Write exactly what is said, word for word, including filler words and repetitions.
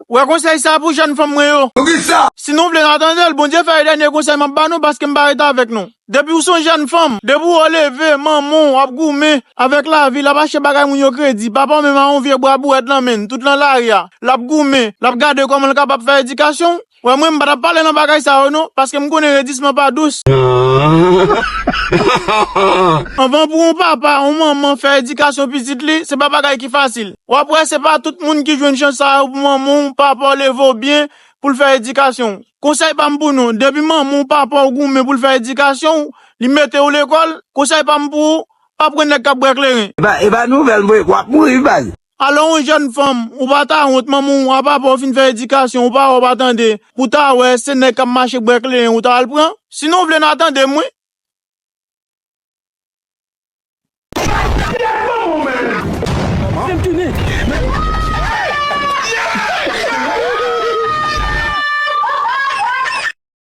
Wè konsèy sa pou jèn fanm mwen yo. Poukisa? Si nou vle n a tande l, Bondye fè e dènye konsèy m ap ba nou paske m pa ret avèk nou. Depi w se yon jèn fanm, depi w leve, manman w ap goumen avèk lavi, l ap achte bagay moun yo kredi, papa w menm a yon vye bwa bouwèt nan men l, tout nan lari a, l ap goumen, l ap gade kòman l kapab fè edikasyon w. Wè mwen, m pa t ap pale nan bagay sa yo non, paske m konnen redisman pa dous. Anvan pou yon papa, yon manman fè edikasyon pitit li, se pa bagay ki fasil. W ap wè se pa tout moun ki jwenn chans sa yo pou manman w, papa w leve w byen pou l fè edikasyon w. Konsèy pa m pou nou, depi manman w, papa w goumen pou l fè edikasyon w, li mete w lekòl, konsèy pa m pou ou, pa pran nèg k ap bwè kleren. E pa, e pa nouvèl, mwen, w ap mouri, baz. Alò yon jèn fanm, ou pa ta wont, manman w a papa w fin fè edikasyon, ou pa wè, ou pa tande, pou ta wè se nèg k ap mache bwè kleren ou ta al pran? Si nou vle n a tande m wi.